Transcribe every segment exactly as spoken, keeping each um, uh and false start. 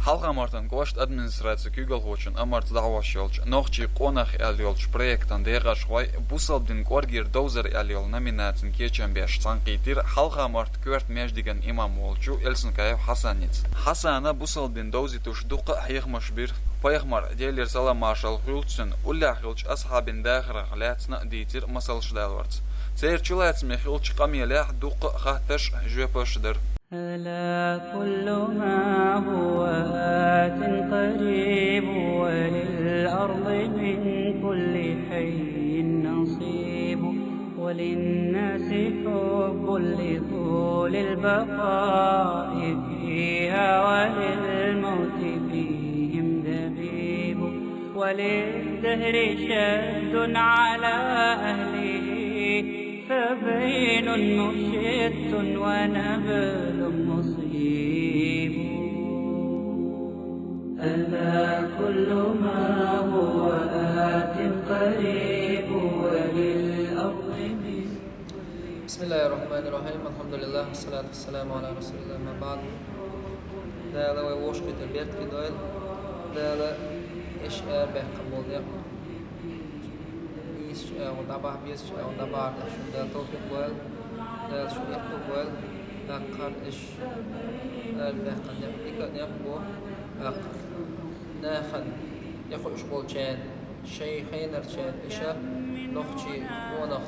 Хьалха-Мартан кӀоштан администрацин куьйгалхочун амарца дӀахьош йолчу «Нохчийн къонах» аьлла йолчу проектан декъашхой «Бусалба дин кӀоргера довзар» аьлла йолу номинацин кечам беш цхьаьнакхийтира Хьалха-Мартан коьрта маьждиган имам волчу Эльсункаев Хьасанца. Хьасана бусалба дин довзуьйтуш дуккха а хьехамаш бира. Пайхамар, Делера салам-маршалла хуьлда цунна, уллехь хиллачу асхьабийн дахарх лаьцна а дийцира масалш даларца. Церан чулацаме хиллачу къамелехь дуккха а хаттарш а, жоьпаш а дара. ألا كل ما هو آت قريب، وللأرض من كل حي نصيب، وللناس حب لطول البقاء فيها، وللموت فيهم دبيب، وللدهر شد على أهله، فبين مشت ونبل مصيب. ألا كل ما هو آت قريب، وللأرض من بسم الله الرحمن الرحيم. الحمد لله، والصلاة والسلام على رسول الله، أما بعد. Дала вай вовшахкхетар беркате дойла. Дала эш арабаьккхина болу некъ нийсачу агӀор дӀабахьа, безачу агӀор дӀабахьа деш шуна Дала товфикъ бойла, Дала шу эккхабойла, даккхар эш арабаьккхина некъ, дика а некъ бу, даккхар нахана тӀехуьуш болчарна, шайн хенарчарна иша нохчийн къонах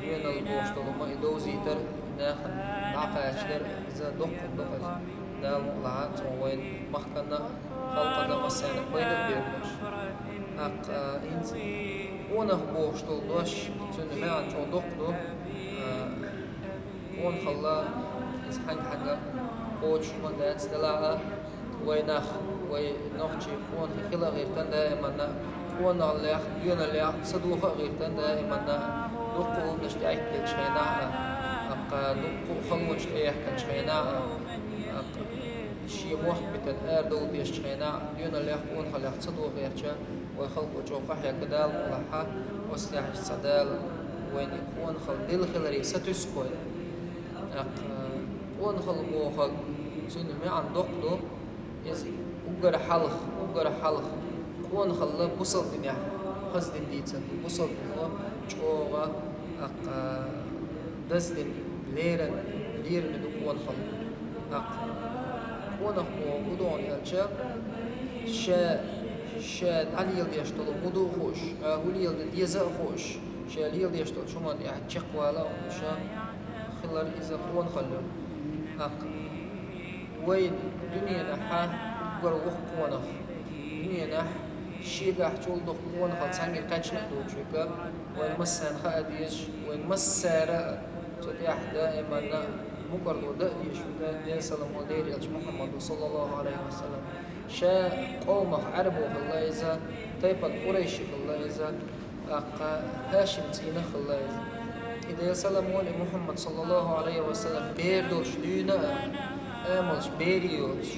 доьналла бохуш долу хӀума и довзийтар, нахана дӀакхачадар, иза доккха хӀума ду-кх иза. Дала мукъ лахь, цо вайн махкана а, халкъана а, массарна а пайда а бер долуш. ТӀаккха хӀинца къонах бохуш долу дош, цуьнан маьӀна чӀогӀа доккха ду. А, къонахалла, иза хьаьнга-хьаьнга кхочуш ма дац, делахь а, вай нах, вай нохчий къонахий хила а гӀиртина даиманна, къоналлех, доьналлех ца доха а гӀиртина даиманна, дуккха а хӀуманаш тӀехӀиттинчу хенахь а, тӀаккха дуккха а халонаш тӀеяхкинчу хенахь а, тӀаккха шен мохк битина арадовла дезачу хенахь а, доьналлех, къонахаллех ца доха гӀерташ, вай халкъо чӀогӀа къахьегна, Дала мукъ лахь, оцу тӀехь цхьа Дала вайна и къонахалла делла хиларе сатуьйсу вай. ТӀаккха къонахалла бохург, цуьнан маьӀна доккха ду, иза уггар хьалха, уггар хьалха къонахалла бусалба динехь хаза дина дийцина ду, бусалба дино чӀогӀа, тӀаккха даздина, леррина, лерина ду къонахалла. ТӀаккха къонах бохург хӀун ду аьлча, ша, ша дӀалеладеш долу хӀун ду а хууш, ша хӀун леладан деза а хууш, ша леладеш долчу хӀуманна тӀехь чекхвала а хууш хилар, иза къонахалла ю. ТӀаккха вайн дуьненахь уггар воккха къонах, дуьненахь шегахь чул дукха къонахалла цхьаьнгге кхаьчна а доцуш верг, вайн массарна хаа дезаш, вайн массара а цу тӀехь даиманна мукӀарло дан а дезаш верг, Делан салам хуьлда Делера элча Мухьаммад, саллаллаху Ӏалайхи ва саллам. Ша къомах Ӏарабо хилла иза, тайпана къурайши хилла иза, тӀаккха ХӀашим цӀийнах хилла иза. И Делан салам хуьлда и Мухьаммад, саллаллаху Ӏалайхи ва саллам, бер долуш дуьйна а, амалш бере йоцуш,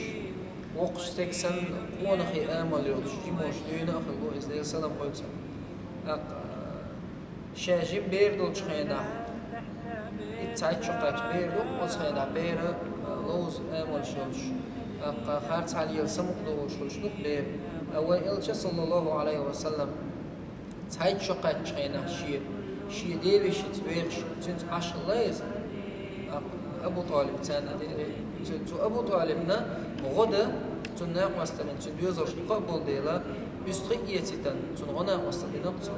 воккхачу стеган санна къонахий амал йолуш, жима волуш дуьйна а хилла иза, Делан салам хуьлда цунна. ТӀаккха ша жима бер долчу хенахь, и цхьайтта шо кхаьчча бер ду-кх, оцу хенахь бер а, ловза амалш йолуш, тӀаккха харцхьа лела самукъадолуш хуьлуш ду-кх бер. Ткъа вайн элча, саллаллаху Ӏалайхи ва саллам, цхьайтта шо кхаьччу хенахь шен, шен девешица вехаш, цуьнца Ӏаш хилла иза. Абу ТӀалиб царна де-, цу, цу Абу ТӀалибна гӀо дан, цуьнан накъосталлина, цуьнан доьзалш дукха а болу дела, уьстагӀий а эцийтина, цунна гӀо-накъосталла дина-кх цо.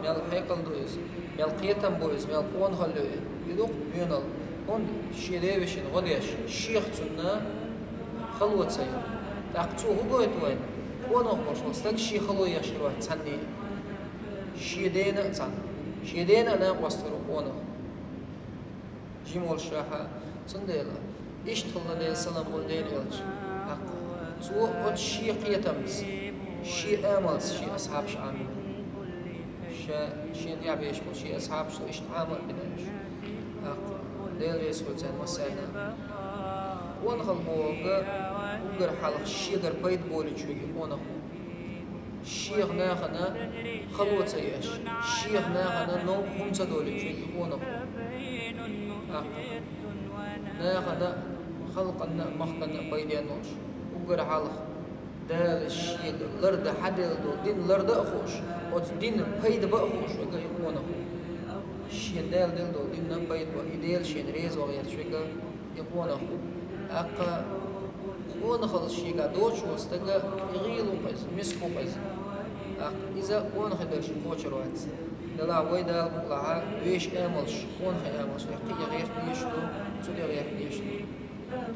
Мел хьекъал ду иза, мел кхетам бу иза, мел къонахалла ю иза. И ду-кх доьналла, хӀунда шен девешина гӀо деш, шех цунна хало ца йо. ТӀаккха цо хӀун гойту вайна? Къонах волуш волу стаг шен хало еш хир вац цхьанне а. Шен дена а цхьаьна, шен дена а накъост хир ву къонах. Жима волуш ша хьа, цундела иштта хилла Делан салам хуьлда Делера элча. ТӀаккха цо оцу шен кхетамца, шен амалца шен асхьабаш Ӏамийна. Ша, шена тӀаьхьа беш болу шен асхьабаш цо иштта Ӏама а бина уьш. ТӀаккха Дела реза хуьлда царна массарна а. Къонахалла бохург уггар хьалха шегара пайда болуьйтуш верг и къонах ву. Шех нахана хало ца еш, шех нахана новкъа хӀума ца долуьйтуш верг и къонах ву. ТӀаккха нахана а, халкъанна а, махканна а пайденна волуш, Угар хьалха Дала шега ларда хьаделла долу дин ларда а хууш, оцу динан пайда ба а хууш верг и къонах ву. Шен Дала делла долу динан пайда ба, и Дела шена реза ван гӀерташ верг и къонах ву. ТӀаккха къонахалла шегахь доцуш волу стаг и гӀийла ву-кх иза, миска ву-кх иза. ТӀаккха иза къонахий долуш кхочур вац. Делахь вай Дала мукъалахь вешан амалш, къонахий амалш, кхин а гӀерта дезаш ду, цу тӀе гӀерта дезаш ду.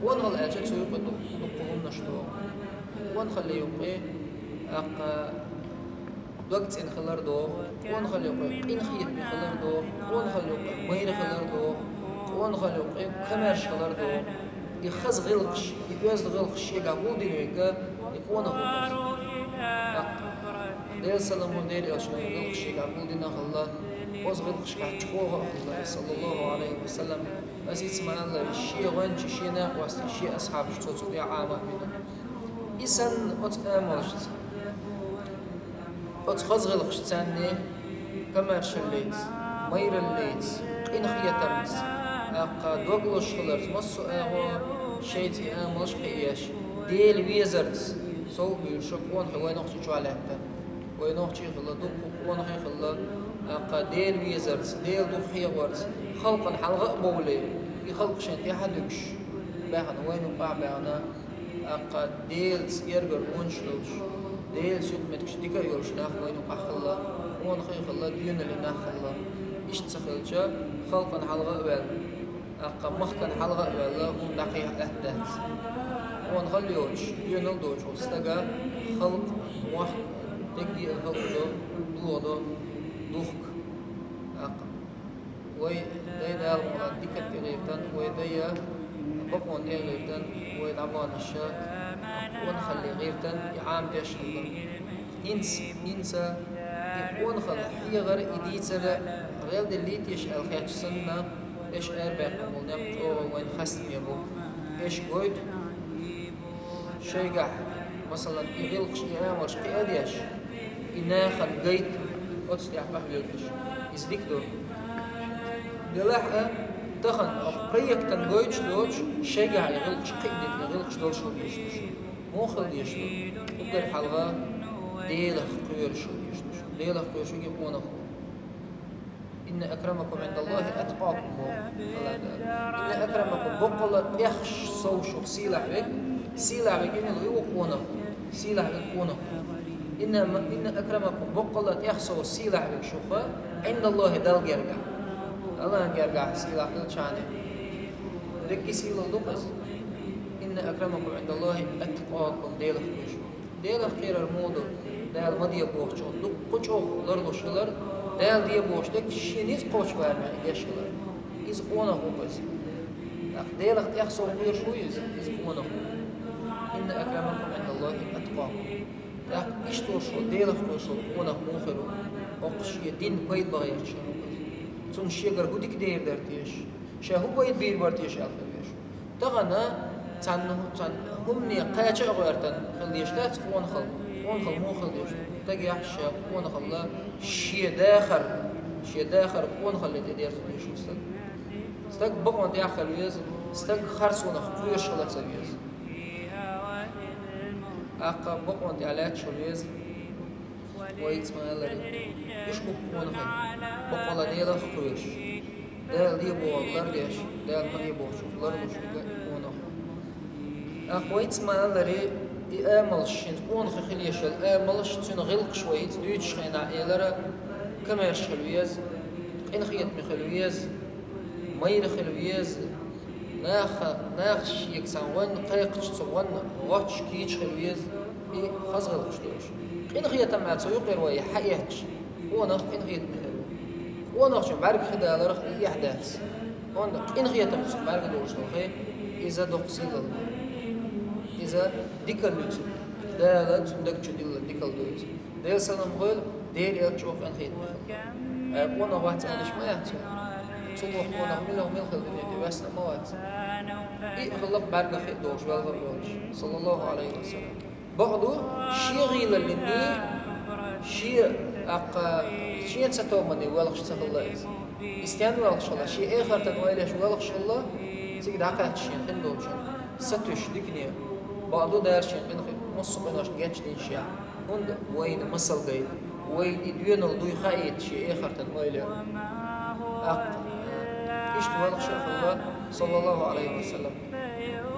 Къонахалла аьлча цу юкъа ду-, дуккха хӀуманаш догӀу. Къонахалле юкъе, тӀаккха дог цӀена хилар догӀу, къонахалле юкъе къинхетаме хилар догӀу, къонахалле юкъе майра хилар догӀу, къонахалле юкъе комаьрша хилар догӀу. И хаза гӀиллакхаш, и оьзда гӀиллакхаш шегахь гулдина верг и къонах ву-кх иза. ТӀаккха Делан салам, Делан элчано гӀиллакхаш шегахь гулдина а хилла, оцу гӀиллакхашкахь чӀогӀа а хилла, саллаллаху Ӏалайхи ва саллам. Ас ицца ма-аллара, шен гӀоьнчий, шен накъостий, шен асхьабаш цо цу тӀехь Ӏама а бина. И санна оцу амалшца, оцу хаза гӀиллакхашца царна комаьршаллица, майраллица, къинхетамца, тӀаккха дог луш хиларца, массо а агӀор шайца и амалш кхиъеш, Дела везарца, сов а буьйлуш, къонахий вай нохчий чохь лаьттара. Вай нохчий хилла, дуккха къонахий хилла, тӀаккха Дела везарца, Делан дукха хьехорца, халкъана хьалха а бовлий, и халкъ шайн тӀаьхьа а дуьгуш, баьхна, вайна юкъахь а баьхна, тӀаккха Делаца гергара гӀонаш долуш, Делаца юкъаметтигаш дика а йолуш нах вайна юкъахь хилла, къонахий хилла, доьналлин нах хилла. Иштта ца хилча, халкъана хьалха а ваьлла, тӀаккха махкана хьалха а ваьлла, хӀума дӀакхехьа атта дац. Къонахалла йоцуш, доьналла доцуш волу стага халкъ, мохк, дерриге а халкъ до, дохадо, духку. ТӀаккха вай дай Дала мукъалахь диканна тӀегӀертан, вай дай бакъонна тӀегӀертан, вай дӀабаханарш къонахалле гӀертан, и Ӏамадеш хилла. ХӀинца, хӀинца и къонахалла хьехар, и дийцар гӀелделлий теша аьлла хеташ санна, аша арабаьккхина болу некъ чӀогӀа вайна хастаме бу. Аша гойту шайгахь, масалан, и гӀиллакхаш, и амалш кхиа а деш, и нахана гайта, оцу тӀехь къахьоьгуш. Иза дика ду. Делахь а, тахана хӀокху проектан гойтуш доцуш, шайгахь и гӀиллакхаш кхиа дитина, и гӀиллакхаш долуш хила дезаш ду шу. Муха хила дезаш ду? Уггар хьалха Делах кхоьруш хила дезаш ду шу. Делах кхоьруш верг и къонах ву. «Инна акрамакум Ӏиндаллахи атқакум», боху АллахӀ Дала. «Инна акрамакум», боккъалла тӀех сов шух сийлахь верг, сийлахь верг и мила ву, и ву къонах, сийлахь верг къонах. «Инна, инна акрамакум», боккъалла тӀех сов сийлахь верг шух, «Ӏиндаллахи», Далла гергахь. АллахӀан гергахь сийлахь хилчахьана, дерриге сийлалла ду-кх иза. «Инна акрамакум Ӏиндаллахи атқакум», Делах кхоьруш. Делах кхерар муха ду? Дала ма де бохучух дуккха чӀогӀа ларлуш хилар, Дала де бохуш дерг шен ницкъ кхочу барамехь и деш хилар. Иза къонах ву-кх иза. ТӀаккха Делах тӀех сов кхоьруш ву иза, иза къонах ву. «Инна акрамакум Ӏиндаллахи атқакум». ТӀаккха иштта волуш волу Делах кхоьруш волу къонах муха хир ву? ХӀокху шен динна пайда бан гӀерташ хир ву-кх иза. Цунна шегара хӀун дика дер дара теша? Ша хӀун пайда бийр бара теша аьлла хир ву иза. Тахана цхьана, цхьана хӀумане кхача а гӀоьртан хила дезаш дац къонахалла. Къонахалла муха хила дезаш ду? Стагехь ша къонахалла шен дахар, шен дахар къонахалле тӀедерзо дезаш ву стаг. Стаг бакъонан тӀехь хила веза, стаг харцонах кхоьруш хила ца веза. ТӀаккха бакъонан тӀехь лаьтташ хила веза. Вай ицца ма-аллара, уьш бу-кх къонахий, бакъалла Делах кхоьруш, Дала де бохург лардеш, Дала ма де бохучух ларлуш верг и къонах ву. ТӀаккха вай ицца ма-аллара, и амалш, шен къонахий хила езаш йолу амалш, цуьнан гӀиллакхаш вай ицца дуьйцучу хенахь элира, комаьрша хила веза, къинхетаме хила веза, майра хила веза, наха, наха шега цхьана гӀонна кхайкхича, цу гӀонна гӀоттуш кийча хила веза, и хаза гӀиллакхаш долуш. Къинхетам аьлла цо юкъера вай хьаэцча, къонах къинхетаме хир ву. Къонахчун бӀаьргах хи даларх и эхь дац. ХӀунда къинхетамца бӀаьрг долуш долу хи, иза доккха сийлалла ду. Иза дикалла ю цуьнан. Дала цуьнан даг чу дилла дикалла ду иза. Делан салам хуьлда, Делан элча чӀогӀа къинхетаме хилла. Ай, къонах вац аьлла ма яц цо. Цул воккха къонах мила, мила хилла дуьнен тӀе, ваьсна ма вац. И а хилла-кх бӀаьргах хи а долуш, велха а волуш, саллаллаху Ӏалайхи ва саллам. Бакъду, шен гӀийлаллин, шен, тӀаккха, шен цатоьхнарг воьлхуш ца хилла иза. И стенна воьлхуш хилла? Шен эхартан ойла еш воьлхуш хилла, цига дӀакхаьчча шена хин долчун сатуьйсуш дикане. Бакъду Дала шен къинхи-, массо а къиношна гечдийша. ХӀунда вайна масал гайта, вайна и доьналла дуй хаийта шен эхартан ойла. ТӀаккха, иштта воаллаш хилла, саллаллаху Ӏалайхи ва саллам.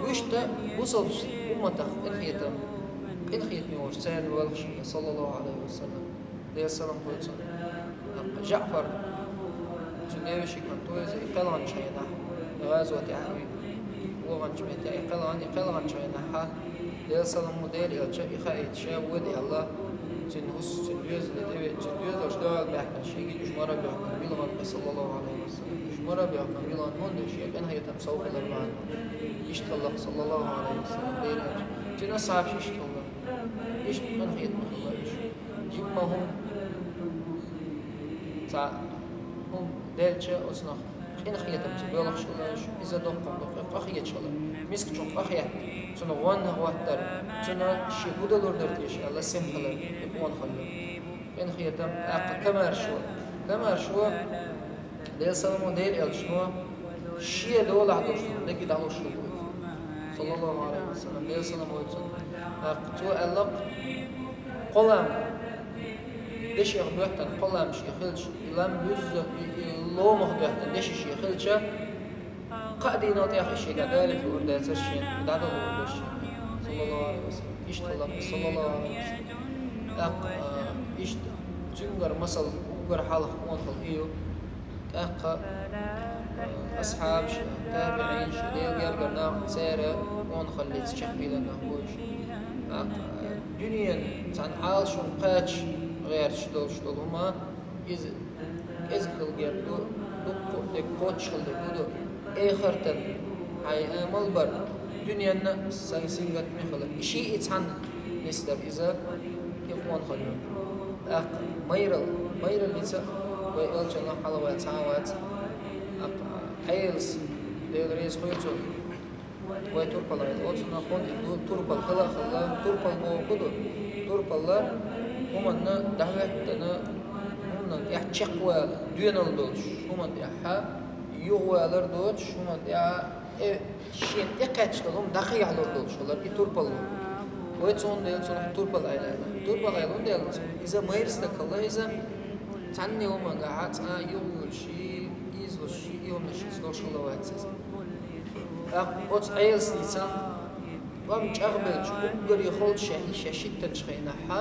Вуьшта бусалба умматах къинхетам, къинхетаме волуш царна воаллаш хилла, саллаллаху Ӏалайхи ва саллам. Делан салам хуьлда цунна. ТӀаккха ЖаӀфар, цуьнан девешин кӀант ву иза, и кхелханчу хенахь, гӀазот тӀехь, вогӀанчу метте, и кхелхан, и кхелханчу хенахь, Делан салам хуьлда Делан элча, и хаийта ша воьду аьлла, цуьнан хӀусс, цуьнан доьзале тӀевеача, цуьнан доьзалш дуьхьал баьхкина, шега уьш мара боьхкина, билгӀанкъе, саллаллаху Ӏалайхи ва саллам, уьш мара боьхкина, билгӀанкъе, хӀунда шен къинхетам сов хилар бахьана. Иштта хилла-кх, саллаллаху Ӏалайхи ва саллам, Делан элча. Цуьнан асхьабаш иштта хилла. Иштта къинхетаме хилла уьш. Жимма хӀума, цхьа хӀума делча, оцунах къинхетамца боьлхуш хилла уьш, иза доккха дукха къахеташ хилла. Мискачух къахетта, цунах гӀонна хӀоттар, цунна шен хӀун далур дара теша аьлла сема хилар, и къонахалла. Къинхетам, тӀаккха комаьршо. Комаьршо, Делан салам хуьлда Делан элчано, шен долахь долуш дерг дӀалуш хилла ву иза. Саллаллаху Ӏалайхи ва саллам, Делан салам хуьлда цунна. ТӀаккха цо аьлла-кх, кхо лам, дешех боьттина кхо лам шен хилча, и лам буьзза, и, и ломах боьттина деши шен хилча, кхаа дийнал тӀех и шега далийта луур дацара шена, и дӀадала луур дара шена. Саллаллаху Ӏалайхи ва саллам. Иштта хилла-кх, саллаллаху Ӏалайхи ва саллам. ТӀаккха, а, иштта цуьнгара масал, уггар хьалха къонахалла и ю. ТӀаккха, а, асхьабаш, табиӀинаш, Делан гергара нах, церан къонахаллица чекхбийлина нах бу уьш. ТӀаккха, а, дуьненан цхьана Ӏалашонна кхача гӀерташ долуш долу хӀума, иза кӀезиг хила герга ду, дуккха а дерг кхоччуш хила дерг ду, эхартан хьайн амал бар, дуьненна а сайн сингаттаме хила. И шиъ и цхьаьна нисдар иза, и къонахалла. ТӀаккха майралла, майраллица вай элчанна хьалха ваьлла цхьа а вац. ТӀаккха Ӏелас, Дела реза хуьлда цунна, вай турпал аьлла, оцунах хӀунда и ду, турпал хила а хилла, турпал бохург хӀун ду? Турпалла хӀуманна дӀахӀоьттина, хӀуманна тӀехь чекхвала доьналла долуш, хӀуманна тӀехь юхавалар доцуш, хӀуманна тӀехь, э, шена тӀекхаьчна долу хӀума дӀакхехьалур долуш хилар, и турпалла. Вай цунна Дела цунах турпал аьлла. Турпал аьлла хӀунда аьлла цунах? Иза майра стаг хилла, иза цхьанне хӀумангахьа цкъа юхавуьйлуш, ийзалуш, и хӀуманаш иза долуш хилла вац иза. ТӀаккха оцу Ӏелас дийцина, тӀом чӀагӀбелча, уггаре холчу шаьш, шаьш хӀиттинчу хенахьа,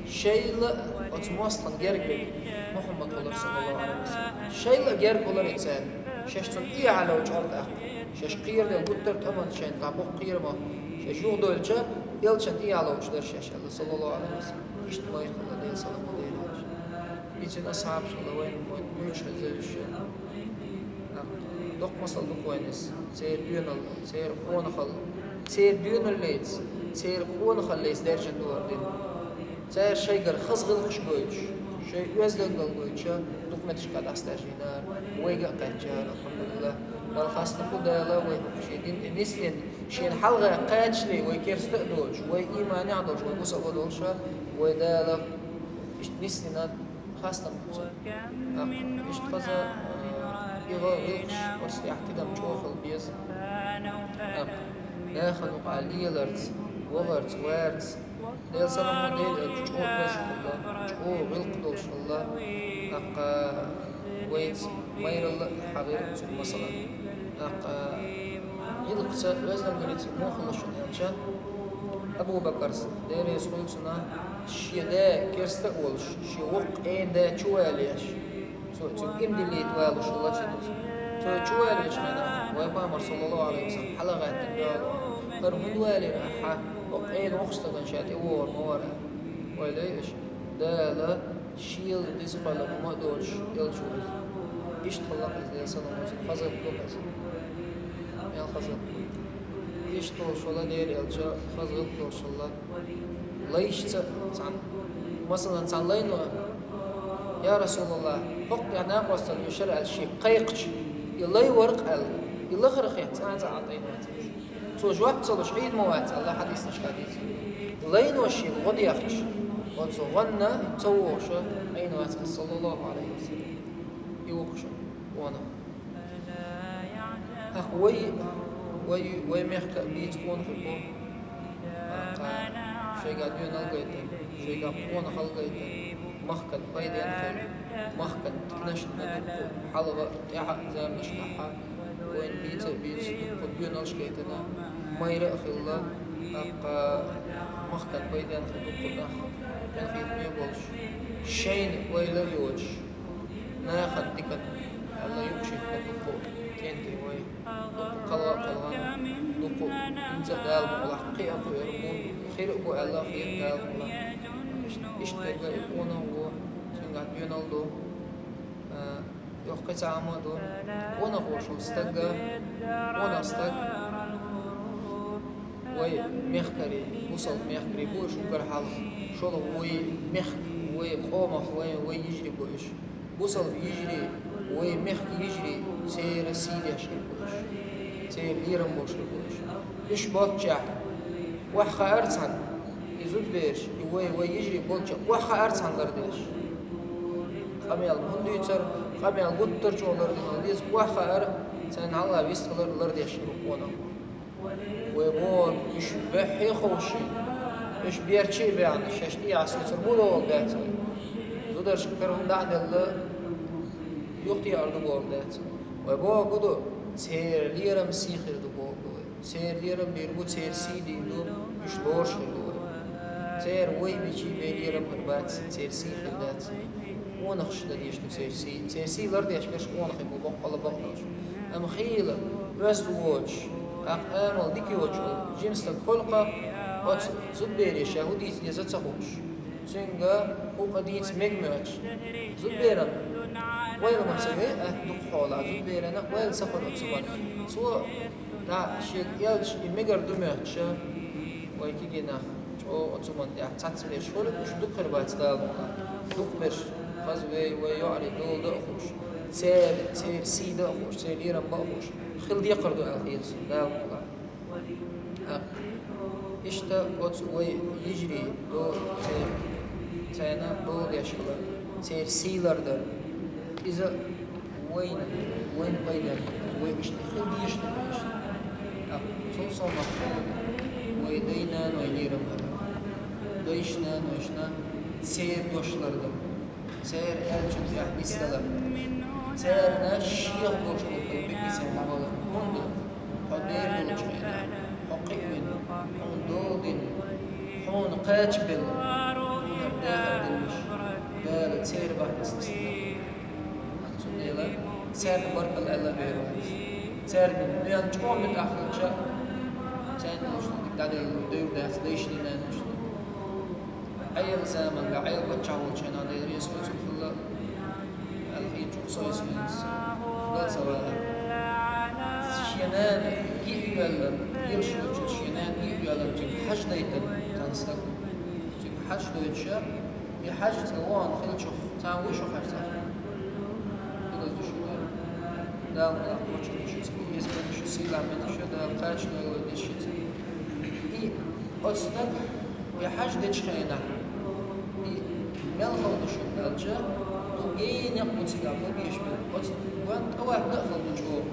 шайла оцу мостагӀна герга верг Мухьаммад хилар, саллаллаху Ӏалайхи ва саллам. Шайла герга хилар и царна, шаьш цунна тӀехьа левча тӀаккха. Шаьш кхерадала гуттар а тӀаман шайна дӀа боккха кхерама, шаьш юхадойлча, элчанна тӀехьа левча дара шаьш аьлла, саллаллаху Ӏалайхи ва саллам. Иштта майра хилла Делан салам хуьлда Делан элча. И цуьнан асхьабаш хилла вайна, вайна дуьйцуш хеза уьш. Доккха масал ду-кх вайна иза. Церан доьналла, церан къонахалла, церан доьналлица, церан къонахаллица даьржина ду хӀара дин. Цара шайгара хаза гӀиллакхаш гойтуш, шайн оьздангалла гойтуш, дукха меттигашка дӀасадаьржинера, вайга а кхаьчнера, алхьамдулиллахӀ. Дала хастам бу Дала вай хӀокху шен дин тӀе нисдина, шена хьалха кхачале вай керста а доцуш, вай ийманехь а долуш, вай бусалба а долуш, вай Дала иштта нисдина. Хастам бу цунна. ТӀаккха иштта хаза, а, и гӀо-, гӀиллакхаш оцу тӀехь тидам чӀогӀа хила беза. ТӀаккха нахана юкъахь леларца, вахарца, варца, Делан салам хуьлда Делан элча, чӀогӀа оьзда хилла, чӀогӀа гӀиллакх долуш хилла. ТӀаккха вайца майралла а хьахийра цуьнан масала. ТӀаккха гӀиллакхца, оьздангаллица муха хилла шуна аьлча, Абу Бакарс, Дела реза хуьлда цунна, шен да керста а волуш, шен воккха Ӏена да чу валош, цо цуьнга иман диллийта валош хилла цуьнан. Цо чу валочу хенахь, вай Пайхамар, саллаллаху Ӏалайхи ва саллам, хьалагӀаьттина дуьхьал: «ХӀара хӀунда валийра ахьа? ХӀокху Ӏена воккхачу стагана ша тӀе вогӀур ма вара». Ойла йо аша, Дала шел деза кхоьллина хӀума а доцуш, элча ву иза. Иштта хилла-кх иза, Делан салам хуьлда цунна, хаза гӀиллакх ду-кх иза. Мел хаза гӀиллакх ду. Иштта волуш хилла Делан элча, хаза гӀиллакх долуш хилла. Лайшца цхьаьна. Масалан, цхьана лайно: «Я РасулаллахӀ, хӀокху тӀехь накъосталла вешара», — аьлла шега кхайкхича, и лай вара-кх аьлла, и лахара хетта цкъа а цхьа Ӏийна вац иза. Цо жоп ца луш Ӏийна ма вац аьлла, хьадиснашкахь дийцина. Лайно шега гӀо дехча, оцу гӀонна ца вогӀуш Ӏийна вац иза, саллаллаху Ӏалайхи ва саллам. И ву-кх шуна къонах. ТӀаккха вай, вай, вай мехка а бийца къонахий бу. Шайга доьналла гайтар, шайга къонахалла гайтар, махкан пайденна хилар, махкан диканашна дукха хьалха, тӀехьа заманашкахьа вайна бийца а бийца дукха доьналлаш гайтина, майра а хилла, тӀаккха махкан пайденна хилла дукха нах къинхетаме болаш, шайна ойла а йоцуш, нахана диканна аьлла юкъ шийтта дукха кӀентий вай. Дукха кхалгӀа а кхалгӀана, дукха хӀинца а Дала мукъалахь кхиа а кхоьру бу, хир а бу аьлла а хета Дала мукъалахь. Иштта, иштта дерга и къонах а бу, цуьнгахь доьналла ду, а, йоккхий цхьа хӀума а ду. Къонах волчу стага, къонах стаг, вай мехкарий, бусалба мехкарий бу уьш уггар хьалха. ШолгӀа вай мехка, вай къомах, вай, вай йижарий бу уьш. Бусалба йижарий, вай мехка йижарий, церан сий деш хир бу уьш. Церан лерам болуш хир бу уьш. Уьш боцчехь, охьахаар цхьаьна, и зудабераш, и вай, вай йижарий болчехь, охьахаар цхьаьна лардеш. Къамел хӀунда дуьйцура, къамел гуттар а чӀогӀа лардина деза, охьахаар царна хьалха вистхилар лардеш хир ву къонах. Вай бохург, уьш буьххье а ховшийна, уьш берчий а баьхна, шаьш тӀехьа сецар муха догӀу дац вай? Зударшка кара хӀума дӀа а делла, юхатеӀар ду бохург дац вай? Вай бохург хӀун ду? Церан лерам сий хир ду бохург ду вай. Церан лерам дийр бу, церан сий дийр ду, уьш лоруш хир ду вай. Церан вай бичий бен лерам хир бац, церан сий хир дац. Къонахашна деш ду церан сий. Церан сий лардеш берш къонахий бу, боккъала бакъдолуш. Амма хийла, оьзда воцуш, тӀаккха амал дика йоцуш волу жима стаг хуьлу-кх, оцу зудабере ша хӀун дийца деза ца хууш, цуьнга хӀуъа дийца мега моьттуш. Зудаберан ойла ма ца ве, а, дукха хьолахь, зудаберана ойла ца хуьлу оцу хӀуманна. Цо дӀа шега аьлча, и мегар ду моьттуш, вай кегий нах чӀогӀа оцу хӀуманна тӀехь цхьацца берш хуьлу, уьш дукха хир бац Дала мукъалахь. Дукха берш хаза вей, вай йоӀарий дола дан а хууш, церан, церан сий дан а хууш, церан лерам бан а хууш, хила декхар ду аьлла хета суна Дала мукъалахь. ТӀаккха иштта оцу вай йижарий до церан, царна дола деш хилар, церан сий лардар. Иза вайна, вайна пайденна, вай иштта хила дезаш ду вай иштта. ТӀаккха цул совнаха вай дай-наной лерам хилар. Дайшна, нанойшна церан дош лардар. Церан аьллачун тӀехь нисдалар. Церан шех болуш болу мегий церан дӀавалар. ХӀунда? Хьо бер долчу хенахь, хьо кхиъна, хьуна дола дина, хьуна кхачабелла, хьуна дехар динарш, Дала церан бахьанца нисдалар. Цундела царна баркалла аьлла а бер вац. Цаьрга мел чӀогӀа муьтӀахь хилча, царна долуш дика дӀаделла вуй, девр дац, дайшна, нанойшна. Ӏела заманга, Ӏела паччахь волчу хенахь Дела реза хуьлда цунна хилла, аьлла хетачух сойсанца гал ца вала. Шен нана гиъ а йоьллина, лелаш йолчу шен нана гиъ а йоьллина, цуьнга хьаж дайтина цхьана стага. Цуьнга хьаж дойтуш, и хьаж цкъа вахана хилчух, цхьа вуй шу хьаж цхьа? Хилаза ду шу вай. Дала мукъалахь кхочур ду шу цкъа, иза мета шу, сийлахь мета шу, Дала кхача дойла вай деза шица. И оцу стага, и хьаж дечу хенахь, и мел хала ду шуна аьлча, кху генах бу цигахь бу беш бен. Оцу ван тӀаватта а хала ду чӀогӀа.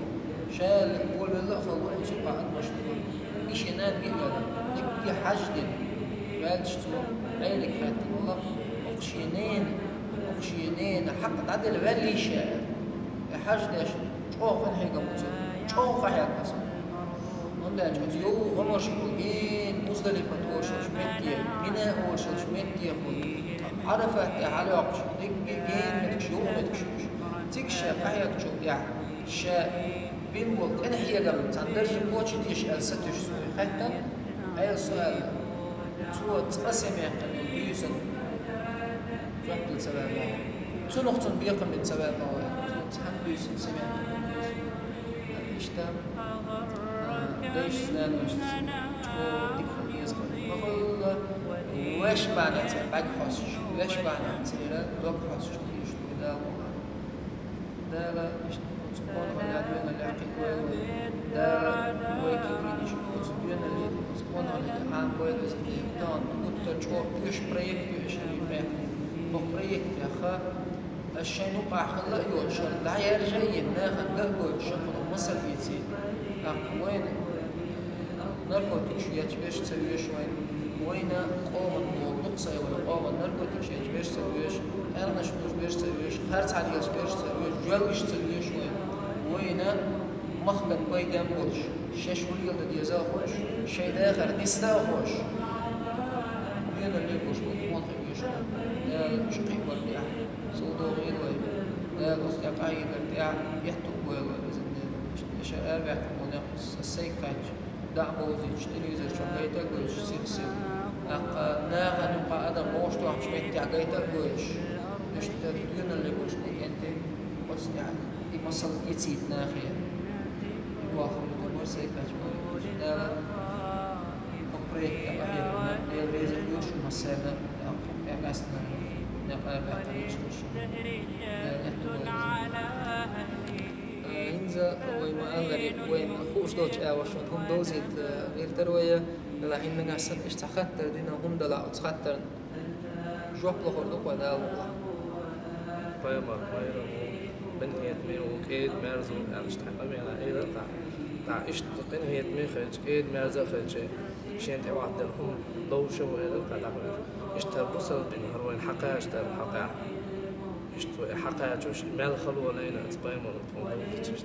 Ша волавелла а хала ду оцу юкъахь адамаш ду. И шен нана гиъ ваьлла, дикка хьаж дина, ваьлча цо Ӏелига хаьттина вала, хӀокху шен нена, хӀокху шен нена хьакъ дӀаделла ваьллий ша аьлла. И хьаж деш чӀогӀа къинхьегам бу цунна, чӀогӀа къахьегна цунна. ХӀунда аьлча оцу йовха гӀомаш болу гена Муздалифат олуш йолчу метте, Мина олуш йолчу метте хуьлу, Ӏарафат тӀе хьалайоккхуш, дикка гена меттигаш, йовха меттигаш ю уьш. Цига ша къахьегначул тӀаьхьа, ша бина болу къинхьегам цхьана даржехь кхочуш деза аьлла сатуьйсуш цо хаьттина, Ӏела со аьлла, цо цкъа сема яьккхина йолу буьйсанна жоп дала ца ваьлла ву. Цунах цунна бекхам бина ца ваьлла ву аьлла. Цо цхьана буьйсанна сема яьккхина йолу буьйса. Иштта, а, дайшца, нанойшца чӀогӀа дика хила деза. Ма-хуьллу ваьш бахьанехь церан бӀаьрг хьоьстуш, ваьш бахьанехь церан дог хьоьстуш хила дезаш ду Дала мукъалахь. Дала иштта оцу къонахаллехь, доьналлехь кхин а вайла вай. Дала вай кегийнаш оцу доьналле, оцу къонахалле Ӏамабойла иза, тахана гуттар а чӀогӀа оьшуш проект ю и шаьш юкъахь. ХӀокху проектехь аса шайна юкъахь хилла а йоцуш, дӀаяьржа а йина, нахана ган а гойтуш, шуна масал эций. ТӀаккха вайна Наркотикаш еш берш ца веш вайна, вайна къоман боху дукха сай вай къоман наркотикаш еш берш ца веш, аьлнаш луш берш ца веш, харцхьа лелаш берш ца веш, жоьлгаш ца веш вайна, вайна махкан пайден болуш, шаьш хӀун леладан деза а хууш, шайн дахар диста а хууш, дуьненал лебош болу къонахий веш вайна, Дала уьш кхиамар тӀехь, цул догӀийла вай, Дала оцу тӀехь къахьегарна тӀехь, этту бойла вай, везан Дела, иштта аша арабаьккхина болу некъ сан сайга кхаьчча. ДӀа а бовзуьйтуш, телевизор чохь гайта а гойтуш, сих-сих. ТӀаккха нахана юкъахь адам могуш тоьхначу меттехь гайта а гойтуш, иштта дуьненал лебош болу кӀентий, оцу тӀехь и масал йицийта нахе. И бохург ду бара сайга кхаьчча бохург. Дала хӀокху проекте къахьегна, Дела реза хуьлда шуна массарна, тӀаккха тӀе къаьстина некъ арабаьккхина иштта шу. Дала аьтту бойла. Э, хӀинца вай ма-аллара, вайна хууш долчу агӀор шуна хӀума довзийта, э, гӀиртара вай, вела хӀиннагахь санна иштта цхьа хаттар дина, хӀума дала оцу хаттарна жоп лохур ду-кх вай, Дала мукъ лахь. Пайхамар майра ву, къинхетаме ву, кӀеда-мерза ву аьлла, иштта хьайн къамелехь элира-кх. ТӀаккха иштта къинхетаме хилча, кӀеда-мерза а хилча, шена тӀе вахана хӀума довзуш а ву элира-кх дӀахо. Иштта хӀара бусалба дин, хӀара вайна хьакхача тӀера хьакхаьхьа. Иштта вай хьакхачош, мел хало лайна оцу пайхамаро тхуна довзуьйтуш.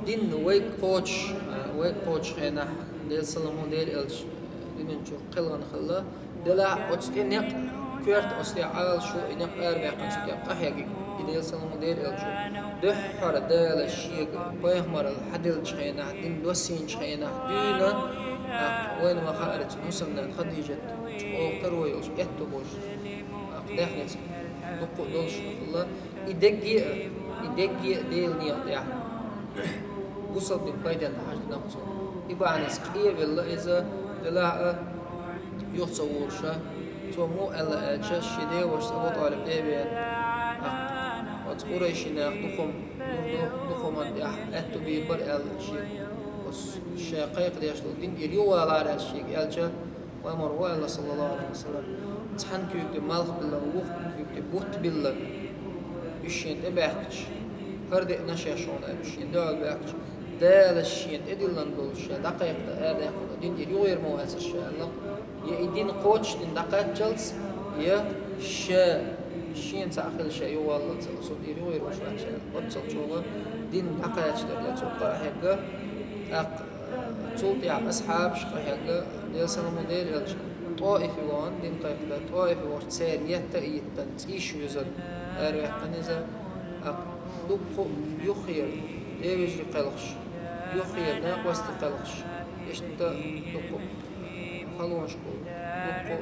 Дин вайга кхочуш, вайга кхочуш хенахь, Делан саламо Делан элча, динан чуьра кхелхина хилла, делахь оцу тӀе некъ, коьрта оцу тӀе Ӏалашо, и некъ арабаьккхина цу тӀе къахьегна, и Делан саламо Делан элча. Дуьххьара Дала шега пайхамаралла хьаделлачу хенахь, дин доссийначу хенахь дуьйна, тӀаккха вайна ма-хаъара цуьнан хӀусамнана Хадижат чӀогӀа таро йолуш, аьтту болуш, тӀаккха даьхница дуккха а долуш хилла. И дерриге а, и дерриге а Делан некъа тӀехь бусалба дин пайденна хьаждина-кх цо. И бахьанца къе а велла иза, делахь а, юха ца волуш, цо муха аьлла аьлча, шен девашас Абу ТӀалиб тӀе а веана, тӀаккха оцу къурайшийн наха дукха хӀума лур ду, дукха хӀуманна тӀехь аьтту бийр бара аьлла, шен оцу ша кхайкхадеш долу дин тӀера юхавалахьара аьлла шега аьлча, Пайхамара аьлла, саллаллаху Ӏалайхи ва саллам, цхьана куьйга тӀе малх биллина, вукху куьйга тӀе бутт биллина, уьш шена тӀе баьхкича, хӀара деана шаьш хьуна аьлла, уьш шена дуьхьал баьхкича, Дала шена тӀедиллина долуш ша дӀакхайкхина, арадаьккхина дин тӀера юхавер ма вацара ша аьлла, я и дин кхочушдина дӀакхаччалц, я ша шена цхьаъ хилла ша юхаваллалц, цо тӀера юхавер вуш вац ша аьлла. Оццул чӀогӀа дин дӀакхача дара, я цо къа а хьегна, тӀаккха Цул тӀаьхьа асхьабаш къахьегна, Делан саламо Делан элча, ТӀоифе вахана дин кхайкхийтар, ТӀоифе вахча церан етта а йиттина, цӀийш вуьзна, араваьккхина иза, тӀаккха дуккха а юххера девежарий кхелхаш, юххера накъостий кхелхаш, иштта дуккха а халонаш бу, дуккха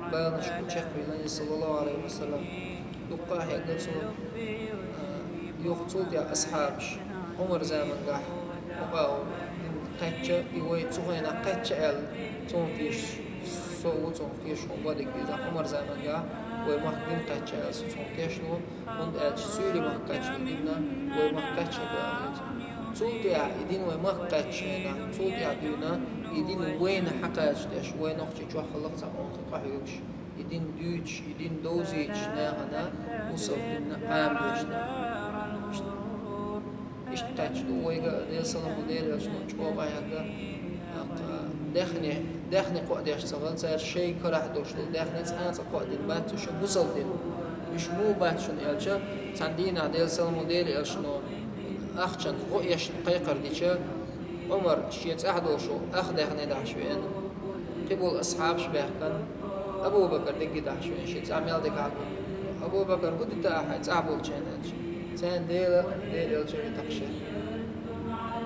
а баланаш бу чекхвиллина иза, саллаллаху Ӏалайхи ва саллам. Дуккха а хьегна цо, а, юха цул тӀаьхьа асхьабаш, Ӏумар замангахь, хӀокхо дин кхаьчча, и вай цу хенахь кхаьчча аьлла, цунах тешаш, со а ву цунах тешаш, хӀун бан дерг иза, Ӏумар замангахь вай махка дин кхаьчча аьлла, со цунах тешна ву, хӀунда аьлча суьйлийн махка кхаьчна динна, вай махка кхаьчча аьлла иза. Цул тӀаьхьа и дин вай махка кхаьчча хенахь, цул тӀаьхьа дуьйна, и дин вайна хьакхача деш, вай нохчий чохь хиллакх цхьа къонахий къахьоьгуш. И дин дуьйцуш, и дин довзуьйтуш нахана бусалба динна Ӏамадеш нах. Иштта кхаьчна ду вайга а, Делан саламо Делан элчано чӀогӀа къахьегна, тӀаккха даьхни, даьхни кхоа деш ца хилла, цара шайн карахь долуш долу даьхни цкъа а цкъа кхоа дина бац уьш бусалба дин. Уьш муха бац шуна аьлча, цхьана дийнахь Делан саламо Делан элчано ахчанца гӀо эшна кхайкхар дича, Ӏумар шен цӀахь долуш ах даьхни дахьаш веана. Кхин болу асхьабаш баьхкина, Абу-Бакар дерриге дахьаш веана, шен цӀахь мел дика хьаьгна. Абу-Бакар, хӀун дита ахьа хьайн цӀахь болчарна аьлча, царна Дела, Делан элча витакх шен.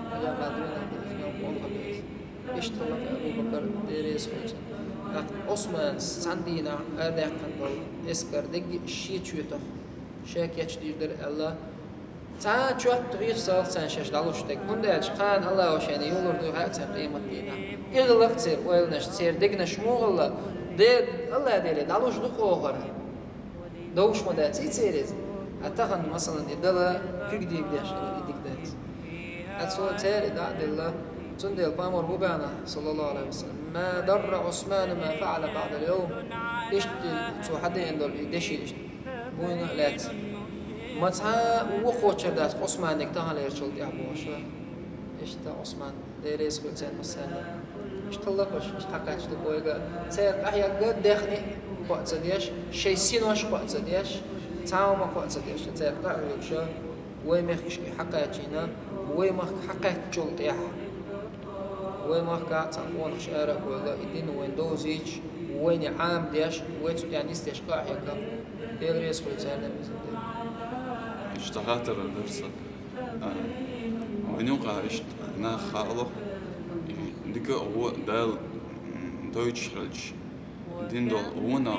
Хьажа мел дуьйна, иза мел къонахий беза. Иштта хиллакх Абу-Бакар, Дела реза хуьлда цунна. ТӀаккха Ӏусманас цхьана дийнахь арадаьккхина долу эскар дерриге а шен чоьтах, ша кечдийр дара аьлла, цхьа а чот вехаш ца валлалц царна шаьш дӀалуш дерг. ХӀунда аьлча кхана Аллахо шайна юхалур ду хаьа царна къематдийнахь. ТӀехӀаллакх церан ойланаш, церан дегнаш муха хилла, Де-, Аллах Деле дӀалуш ду-кх хӀара. Довш ма дац и церан иза. Ткъа тахана, масалан, и дала куьг дийгадеш хилар, и дика дац. Ткъа цо церан и дӀа а делла, цундела пайхамар хӀун баьхна, саллаллаху Ӏалайхи ва саллам: «ما ضر عثمان ما فعل بعد اليوم». Иштта цо хьадеана долу и деши иштта буйна а лаьцна. Ма цхьа вон кхочур дац Ӏусманега таханлерчул тӀехьа бохуш. Иштта Ӏусман, Дела реза хуьлда царна массарна. Иштта хилла-кх уьш, иштта хьакхаьчна ду бойга. Церан къахьегга даьхни кхоъ ца деш, шайн синош кхоъ ца деш, цхьа хӀума кхоъ ца деш, церан къахьоьгуш, вай мехкашка хьакхаьчийна, вай махка хьакхаьчначул тӀехьа. Вай махкахь цхьана къонахаш ара а бевлла, и дин вайна довзийча, вайна Ӏамадеш, вай цу тӀехь нисдеш къахьегна. Дела реза хуьлда царна, везан Дела. Иштта хаттар дара сан. А, вайна юкъахь иштта нах хаало, и дика а, вон а Дала, м, дойтуш хилча, дин долу вон а,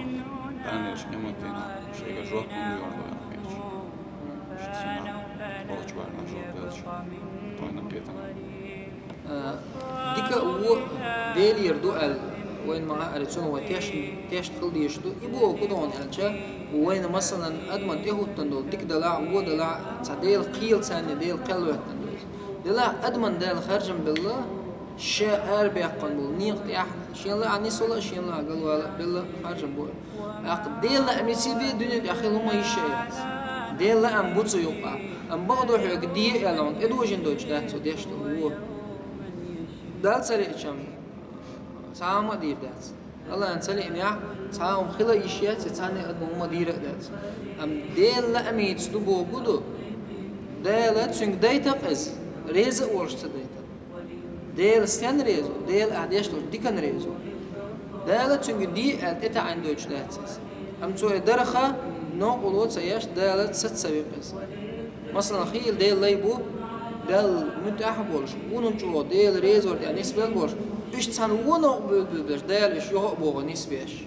Дала аьллачу къематдийнахь шайга жоп хӀунда лур ду аьлла хеташ. Иштта цунах болчу барна жоп делча, тхуна кхетам. А, дика а, вон а Делера ду аьлла, вайна ма-хаъара, цунах вай тешна, тешна хила дезаш ду. И бохург хӀун ду аьлча, вайна, масалан, адаман тӀехӀуттун долу дика далахь а, вон далахь а, цхьа Делах кхел царна, Делах кхел хӀоьттина ду иза. Делахь адаман Дала харжам белла, ша арабаьккхина болу некъа тӀехь, шена лаахь нисвала а, шена лаахь галвала а, белла харжам бу. ТӀаккха Делан лаамца бен дуьнен тӀехь хила хӀума йиш а яц. Делан лаам бу цу юкъахь. Амма бакъду хьоьга де аьлла, хьуна тӀедожийна дойтуш дац цо деш долу вон. Далла ца лиъча-м, цхьа хӀума а дийр дац. АллахӀна ца лиънехь, цхьа хӀума хила а йиш яц, я цхьанне а адамо хӀума дийр а дац. Амма Делан лаамца ду бохург хӀун ду, Дала цуьнга дайта-кх иза, реза а волуш ца дайта. Дела стенна реза ву? Дела ахь деш долчу диканна реза ву. Дала цуьнга де аьлла тӀетаьӀийна дойтуш дац иза. Амма цо и дарх новкъарло ца еш, Дала саца ца векъа иза. Масалан, хийла Делан лай бу, Далла муьтӀахь а болуш, вуно чӀогӀа Дела реза вар тӀехь нисбелла болуш, уьш цхьана вон новкъа буьйлабуьйлабеш, Дала уьш юха а бохо нисбеш.